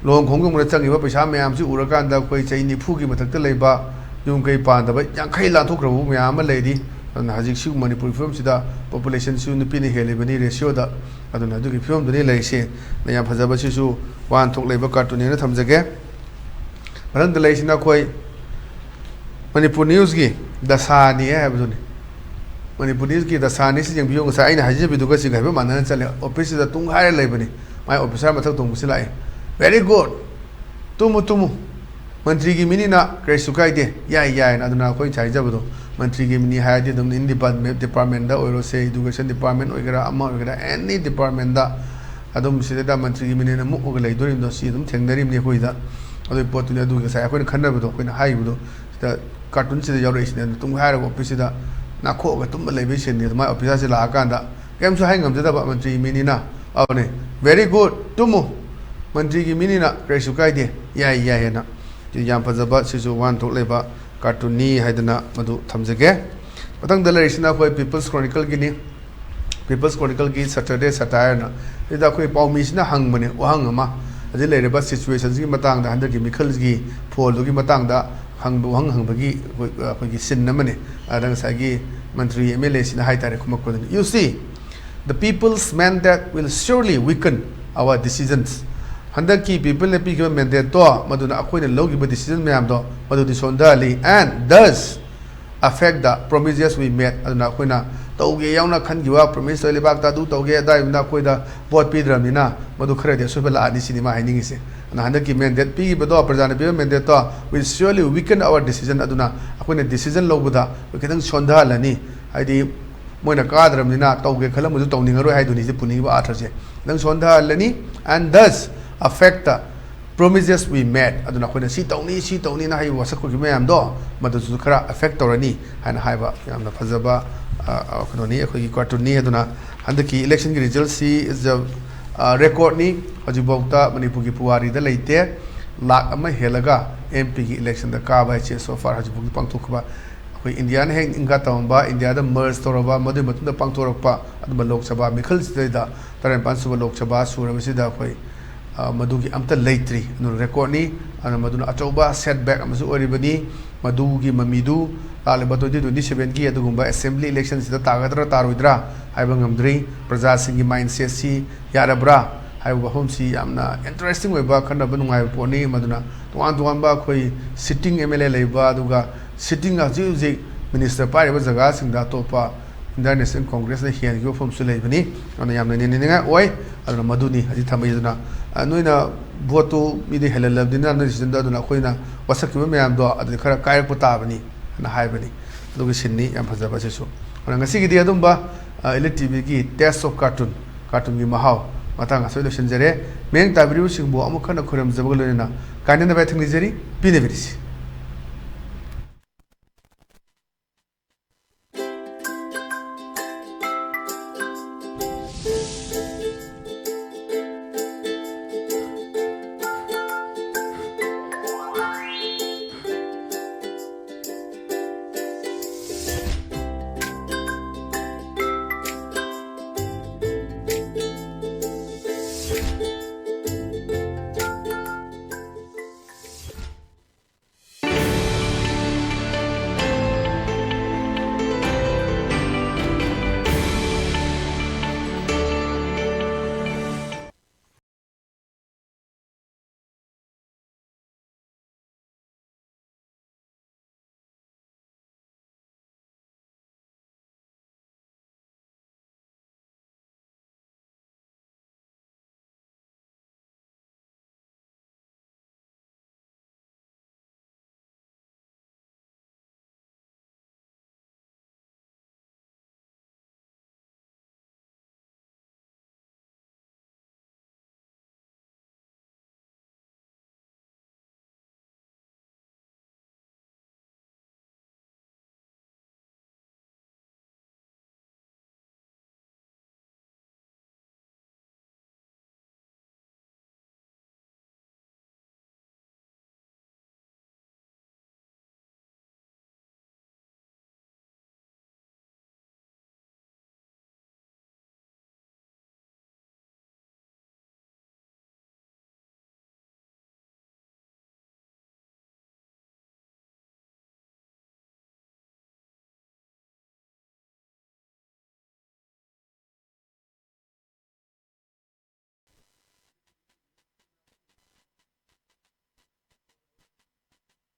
ꯂꯨꯍꯣꯡ ꯈꯣꯡꯗꯣꯡꯕꯗ ꯆꯪꯉꯤꯕ ꯄꯩꯁꯥ ꯃꯌꯥꯝꯁꯤ ꯎꯔꯀꯥꯟꯗ ꯑꯩꯈꯣꯏ ꯆꯍꯤ ꯅꯤꯐꯨꯒꯤ ꯃꯊꯛꯇ ꯂꯩꯕ, ꯌꯨꯝ ꯀꯩ ꯄꯥꯟꯗꯕ ꯌꯥꯡꯈꯩ ꯂꯥꯟꯊꯣꯛꯈ꯭ꯔꯕ ꯃꯌꯥꯝ ꯑꯃ ꯂꯩꯔꯤ꯫ ꯑꯗꯨꯅ ꯍꯧꯖꯤꯛꯁꯤ ꯃꯅꯤꯄꯨꯔꯒꯤ ꯐꯤꯕꯝꯁꯤꯗ populationꯁꯨ ꯅꯨꯄꯤꯅ ꯍꯦꯜꯂꯤꯕꯅꯤ ratioꯗ꯫ ꯑꯗꯨꯅ ꯑꯗꯨꯒꯤ ꯐꯤꯕꯝꯗꯨꯅꯤ ꯂꯩꯔꯤꯁꯦ꯫ ꯑꯗ ꯌꯥꯝ ꯐꯖꯕꯁꯤꯁꯨ ꯋꯥꯍꯟꯊꯣꯛ ꯂꯩꯕ cartoonꯅꯦꯅ ꯊꯝꯖꯒꯦ꯫ ꯃꯊꯪꯗ ꯂꯩꯔꯤꯁꯤꯅ ꯑꯩꯈꯣꯏ ꯃꯅꯤꯄꯨꯔ Newsꯀꯤ ꯗꯁꯥꯅꯤ ꯍꯥꯏꯕꯗꯨꯅꯤ꯫ ꯃꯅꯤꯄꯨꯔ Newsꯀꯤ ꯗꯁꯥꯅꯤ ꯁꯤ ꯌꯦꯡꯕꯤꯌꯨ꯫ ꯉꯁꯥꯏ ꯑꯩꯅ ꯍꯥꯏꯖꯕꯤꯗꯨꯒ ꯁꯤꯒ ꯍꯥꯏꯐꯦꯠ ꯃꯥꯟꯅꯅ ꯆꯠꯂꯦ꯫ Officeꯁꯤꯗ ꯇꯨꯡꯈꯥꯏꯔ ꯂꯩꯕꯅꯤ꯫ ꯃꯥꯏ officer ꯃꯊꯛ ꯊꯣꯡꯕꯁꯤ ꯂꯥꯛꯑꯦ꯫ "Very good꯫ ꯇꯨꯝꯃꯨ, ꯇꯨꯝꯃꯨ꯫ ꯃꯟꯇ꯭ꯔꯤꯒꯤ ꯃꯤꯅꯤꯅ ꯀꯔꯤꯁꯨ ꯀꯥꯏꯗꯦ꯫ ꯌꯥꯏ, ꯌꯥꯏꯅ"꯫ ꯑꯗꯨꯅ ꯑꯩꯈꯣꯏ ꯉꯁꯥꯏ ꯍꯥꯏꯖꯕꯗꯣ, ꯃꯟꯇ꯭ꯔꯤꯒꯤ ꯃꯤꯅꯤ ꯍꯥꯏꯔꯗꯤ ꯑꯗꯨꯝ ꯑꯦꯅꯤ ꯗꯤꯄꯥꯔꯠꯃꯦꯟ, ꯗꯤꯄꯥꯔꯠꯃꯦꯟꯗ ꯑꯣꯏꯔꯣꯁꯦ, ꯏꯗꯨꯀꯦꯁꯟ ꯗꯤꯄꯥꯔꯠꯃꯦꯟ ꯑꯣꯏꯒꯦꯔꯥ, ꯑꯃ ꯑꯣꯏꯒꯦꯔꯥ, ꯑꯦꯅꯤ ꯗꯤꯄꯥꯔꯠꯃꯦꯟꯗ ꯑꯗꯨꯝ ꯁꯤꯗꯩꯗ ꯃꯟꯇ꯭ꯔꯤꯒꯤ ꯃꯤꯅꯤꯅ ꯃꯨꯛꯑꯒ ꯂꯩꯗꯣꯔꯤꯕꯗꯣ ꯁꯤ ꯑꯗꯨꯝ ꯊꯦꯡꯅꯔꯤꯕꯅꯤ ꯑꯩꯈꯣꯏꯗ꯫ ꯑꯗꯨꯒꯤ ꯄꯣꯠꯇꯨꯅꯤ꯫ ꯑꯗꯨꯒꯤ ꯉꯁꯥꯏ ꯑꯩꯈꯣꯏꯅ ꯈꯟꯅꯕꯗꯣ, ꯑꯩꯈꯣꯏꯅ ꯍꯥꯏꯈꯤꯕꯗꯣ, ꯁꯤꯗ ꯀꯥꯔꯇꯨꯟꯁꯤꯗ ꯌꯥꯎꯔꯛꯏꯁꯤꯅꯦ꯫ ꯑꯗꯨ ꯇꯨꯝꯒꯦ ꯍꯥꯏꯔꯒ ꯑꯣꯐꯤꯁꯁꯤꯗ ꯅꯥꯈꯣꯛꯑꯒ ꯇꯨꯝꯕ ꯂꯩꯕꯒꯤ ꯁꯤꯟꯅꯤ꯫ ꯑꯗꯨꯃꯥꯏꯅ ꯑꯣꯐꯤꯁꯥꯔꯁꯤ ꯂꯥꯛꯑꯀꯥꯟꯗ ꯀꯔꯤꯝꯁꯨ ꯍꯥꯏ ꯉꯝꯖꯗꯕ ꯃꯟꯇ꯭ꯔꯤꯒꯤ ꯃꯤꯅꯤꯅ꯫ ꯑꯗꯨꯅꯦ, "Very good, ꯇꯨꯝꯃꯨ, ꯃꯟꯇ꯭ꯔꯤꯒꯤ ꯃꯤꯅꯤꯅ ꯀꯔꯤꯁꯨ ꯀꯥꯏꯗꯦ, ꯌꯥꯏ, ꯌꯥꯏ" ꯍꯥꯏꯅ꯫ ꯁꯤ ꯌꯥꯝ ꯐꯖꯕ, ꯁꯤꯁꯨ ꯋꯥꯍꯟꯊꯣꯛ ꯂꯩꯕ ꯀꯥꯔꯇꯨꯟꯅꯤ ꯍꯥꯏꯗꯅ ꯃꯗꯨ ꯊꯝꯖꯒꯦ꯫ ꯃꯊꯪꯗ ꯂꯩꯔꯤꯁꯤꯅ ꯑꯩꯈꯣꯏ ꯄꯤꯄꯜꯁ ꯀ꯭ꯔꯣꯅꯤꯀꯜꯒꯤꯅꯤ꯫ ꯄꯤꯄꯜꯁ ꯀ꯭ꯔꯣꯅꯤꯀꯜꯒꯤ ꯁꯇꯔꯗꯦ ꯁꯇꯥꯌꯔꯅ꯫ ꯁꯤꯗ ꯑꯩꯈꯣꯏ ꯄꯥꯎꯃꯤꯁꯤꯅ ꯍꯪꯕꯅꯦ ꯋꯥꯍꯪ ꯑꯃ, ꯍꯧꯖꯤꯛ ꯂꯩꯔꯤꯕ ꯁꯤꯆꯨꯋꯦꯁꯟꯁꯤꯒꯤ ꯃꯇꯥꯡꯗ, ꯍꯟꯗꯛꯀꯤ ꯃꯤꯈꯜꯒꯤ ꯐꯣꯜꯗꯨꯒꯤ ꯃꯇꯥꯡꯗ ꯍꯪꯕ, ꯋꯥꯍꯪ ꯍꯪꯕꯒꯤ ꯑꯩꯈꯣꯏ, ꯑꯩꯈꯣꯏꯒꯤ ꯁꯤꯟ ꯑꯃꯅꯤ꯫ ꯑꯗ ꯉꯁꯥꯏꯒꯤ ꯃꯟꯇ꯭ꯔꯤ, ꯑꯦꯝ ꯑꯦꯜ ꯑꯦꯁꯤꯅ ꯍꯥꯏꯇꯥꯔꯦ, ꯈꯨꯝꯃꯛꯄꯗꯨꯅꯤ, "You see, the people's mandate will surely weaken our decisions." ꯍꯟꯗꯛꯀꯤ ꯄꯤꯄꯜꯅ ꯄꯤꯈꯤꯕ ꯃꯦꯟꯗꯦꯠꯇꯣ, ꯃꯗꯨꯅ ꯑꯩꯈꯣꯏꯅ ꯂꯧꯈꯤꯕ ꯗꯤꯁꯤꯖꯟ ꯃꯌꯥꯝꯗꯣ, ꯃꯗꯨꯗꯤ ꯁꯣꯟꯊꯍꯜꯂꯤ, "and thus affect the promises we made." ꯑꯗꯨꯅ ꯑꯩꯈꯣꯏꯅ ꯇꯧꯒꯦ ꯌꯥꯎꯅ ꯈꯟꯈꯤꯕ, ꯄ꯭ꯔꯣꯃꯤꯁ ꯇꯧꯔꯤ ꯂꯩꯕꯥꯛꯇ ꯑꯗꯨ ꯇꯧꯒꯦ ꯑꯗꯥꯏꯅ ꯑꯩꯈꯣꯏꯗ ꯚꯣꯠ ꯄꯤꯗ꯭ꯔꯕꯅꯤꯅ ꯃꯗꯨ ꯈꯔꯗꯤ ꯑꯁꯣꯏꯕ ꯂꯥꯛꯑꯅꯤ ꯁꯤꯅꯤ ꯃꯥ ꯍꯥꯏꯅꯤꯡꯉꯤꯁꯦ꯫ ꯑꯗꯨꯅ ꯍꯟꯗꯛꯀꯤ ꯃꯦꯟꯗꯦꯠ ꯄꯤꯈꯤꯕꯗꯣ, ꯄ꯭ꯔꯖꯥꯅ ꯄꯤꯕ ꯃꯦꯟꯗꯦꯠꯇꯣ, "will surely weaken our decision." ꯑꯗꯨꯅ ꯑꯩꯈꯣꯏꯅ ꯗꯤꯁꯤꯖꯟ ꯂꯧꯕꯗ ꯑꯩꯈꯣꯏ ꯈꯤꯇꯪ ꯁꯣꯟꯊꯍꯜꯂꯅꯤ꯫ ꯍꯥꯏꯗꯤ ꯃꯣꯏꯅ ꯀꯥꯗ꯭ꯔꯕꯅꯤꯅ ꯇꯧꯒꯦ ꯈꯜꯂꯝꯕꯁꯨ ꯇꯧꯅꯤꯡꯉꯔꯣꯏ ꯍꯥꯏꯗꯨꯅꯤ ꯁꯤ ꯄꯨꯅꯤꯡꯉꯤꯕ ꯑꯥꯔꯊꯁꯦ꯫ ꯈꯤꯇꯪ ꯁꯣꯟꯊꯍꯜꯂꯅꯤ, "and thus affect the promises we made." ꯑꯗꯨꯅ ꯑꯩꯈꯣꯏꯅ ꯁꯤ ꯇꯧꯅꯤ, ꯁꯤ ꯇꯧꯅꯤꯅ ꯍꯥꯏꯕ ꯋꯥꯁꯛ ꯈꯨꯈꯤꯕ ꯃꯌꯥꯝꯗꯣ, ꯃꯗꯨꯁꯨ ꯈꯔ ꯑꯦꯐꯦꯛ ꯇꯧꯔꯅꯤ ꯍꯥꯏꯅ ꯍꯥꯏꯕ ꯌꯥꯝꯅ ꯐꯖꯕ, ꯑ, ꯑ, ꯀꯩꯅꯣꯅꯤ, ꯑꯩꯈꯣꯏꯒꯤ ꯀꯥꯔꯇꯨꯟꯅꯤ꯫ ꯑꯗꯨꯅ ꯍꯟꯗꯛꯀꯤ ꯏꯂꯦꯛꯁꯟꯒꯤ ꯔꯤꯖꯜꯁꯤ is a, ꯑ, ꯔꯦꯀꯣꯔꯠꯅꯤ꯫ ꯍꯧꯖꯤꯛꯐꯥꯎꯗ ꯃꯅꯤꯄꯨꯔꯒꯤ ꯄꯨꯋꯥꯔꯤꯗ ꯂꯩꯇꯦ꯫ ꯂꯥꯛ ꯑꯃ ꯍꯦꯜꯂꯒ ꯑꯦꯝ ꯄꯤꯒꯤ ꯏꯂꯦꯛꯁꯟꯗ ꯀꯥꯕ ꯍꯥꯏꯁꯦ so far ꯍꯧꯖꯤꯛꯐꯥꯎꯒꯤ ꯄꯥꯡꯊꯣꯛꯈꯤꯕ, ꯑꯩꯈꯣꯏ ꯏꯟꯗꯤꯌꯥꯅ ꯍꯦꯛ ꯅꯤꯡꯈꯥ ꯇꯝꯃꯝꯕ, ꯏꯟꯗꯤꯌꯥꯗ ꯃꯔꯖ ꯇꯧꯔꯕ, ꯃꯗꯨꯒꯤ ꯃꯇꯨꯡꯗ ꯄꯥꯡꯊꯣꯔꯛꯄ ꯑꯗꯨꯝꯕ ꯂꯣꯛ ꯁꯚꯥ ꯃꯤꯈꯜꯁꯤꯗꯩꯗ, ꯇꯔꯥꯅꯤꯄꯥꯟ ꯁꯨꯕ ꯂꯣꯛ ꯁꯚꯥ ꯁꯨꯔꯕꯁꯤꯗ ꯑꯩꯈꯣꯏ, ꯑ, ꯃꯗꯨꯒꯤ ꯑꯝꯇ ꯂꯩꯇ꯭ꯔꯤ꯫ ꯑꯗꯨꯅ ꯔꯦꯀꯣꯔꯠꯅꯤ꯫ ꯑꯗꯨꯅ ꯃꯗꯨꯅ ꯑꯆꯧꯕ ꯁꯦꯠꯕꯦꯛ ꯑꯃꯁꯨ ꯑꯣꯏꯔꯤꯕꯅꯤ꯫ ꯃꯗꯨꯒꯤ ꯃꯃꯤꯗꯨ ꯂꯥꯛꯂꯤꯕ ꯇ꯭ꯋꯦꯟꯇꯤ ꯇ꯭ꯋꯦꯟꯇꯤ ꯁꯚꯦꯟꯒꯤ ꯑꯗꯨꯒꯨꯝꯕ ꯑꯦꯁꯦꯝꯕ꯭ꯂꯤ ꯏꯂꯦꯛꯁꯟꯁꯤꯗ ꯇꯥꯒꯗ꯭ꯔꯥ ꯇꯥꯔꯣꯏꯗ꯭ꯔꯥ ꯍꯥꯏꯕ ꯉꯝꯗ꯭ꯔꯤ꯫ ꯄ꯭ꯔꯖꯥꯁꯤꯡꯒꯤ ꯃꯥꯏꯟꯁꯦꯠꯁꯤ ꯌꯥꯔꯕ꯭ꯔꯥ ꯍꯥꯏꯕ ꯋꯥꯐꯝꯁꯤ ꯌꯥꯝꯅ ꯏꯟꯇꯔꯦꯁꯇꯤꯡ ꯑꯣꯏꯕ, ꯈꯟꯅꯕ ꯅꯨꯡꯉꯥꯏꯕ ꯄꯣꯠꯅꯤ꯫ ꯃꯗꯨꯅ ꯇꯣꯉꯥꯟ ꯇꯣꯉꯥꯟꯕ ꯑꯩꯈꯣꯏ ꯁꯤꯠꯇꯤꯡ ꯑꯦꯝ ꯑꯦꯜ ꯑꯦ ꯂꯩꯕ, ꯑꯗꯨꯒ ꯁꯤꯠꯇꯤꯡ ꯍꯧꯖꯤꯛ ꯍꯧꯖꯤꯛ ꯃꯤꯅꯤꯁꯇꯔ ꯄꯥꯏꯔꯤꯕ ꯖꯒꯥꯁꯤꯡꯗ ꯑꯇꯣꯞꯄ ꯏꯟꯗꯤꯌꯥꯟ ꯅꯦꯁꯅꯦꯜ ꯀꯣꯡꯒ꯭ꯔꯦꯁꯅ ꯍꯦꯟꯈꯤꯕ ꯋꯥꯐꯝꯁꯨ ꯂꯩꯕꯅꯤ꯫ ꯑꯗꯨꯅ ꯌꯥꯝꯅ ꯅꯦꯅꯤꯡꯉꯥꯏ ꯑꯣꯏ꯫ ꯑꯗꯨꯅ ꯃꯗꯨꯅꯤ ꯍꯧꯖꯤꯛ ꯊꯝꯃꯛꯏꯗꯨꯅ, ꯑ, ꯅꯣꯏꯅ ꯚꯣꯠꯇꯨ ꯃꯤꯗ ꯍꯦꯜꯍꯜꯂꯕꯅꯤꯅ ꯅꯣꯏ ꯁꯤꯖꯟꯗ, ꯑꯗꯨꯅ ꯑꯩꯈꯣꯏꯅ ꯋꯥꯁꯛꯈꯤꯕ ꯃꯌꯥꯝꯗꯣ ꯑꯗꯨꯗꯤ ꯈꯔ ꯀꯥꯏꯔꯛꯄ ꯇꯥꯕꯅꯤ ꯍꯥꯏꯅ ꯍꯥꯏꯕꯅꯤ꯫ ꯑꯗꯨꯒꯤ ꯁꯤꯟꯅꯤ ꯌꯥꯝ ꯐꯖꯕ ꯑꯁꯤꯁꯨ꯫ ꯑꯗꯨꯅ ꯉꯁꯤꯒꯤꯗꯤ ꯑꯗꯨꯝꯕ, ꯑ, ꯏꯂꯤꯠ ꯇꯤꯚꯤꯒꯤ Taste of Cartoon, ꯀꯥꯔꯇꯨꯟꯒꯤ ꯃꯍꯥꯎ ꯃꯇꯥꯡ ꯑꯁꯤꯗ ꯂꯣꯏꯁꯤꯟꯖꯔꯦ꯫ ꯃꯤꯠꯌꯦꯡ ꯇꯥꯕꯤꯔꯤꯕꯁꯤꯡꯕꯨ ꯑꯃꯨꯛ ꯍꯟꯅ ꯈꯨꯔꯨꯝꯖꯕꯒ ꯂꯣꯏꯅꯅ ꯀꯥꯏꯅꯅꯕ ꯌꯥꯊꯪ ꯅꯤꯖꯔꯤ꯫ ꯄꯤꯅꯕꯤꯔꯤꯁꯤ꯫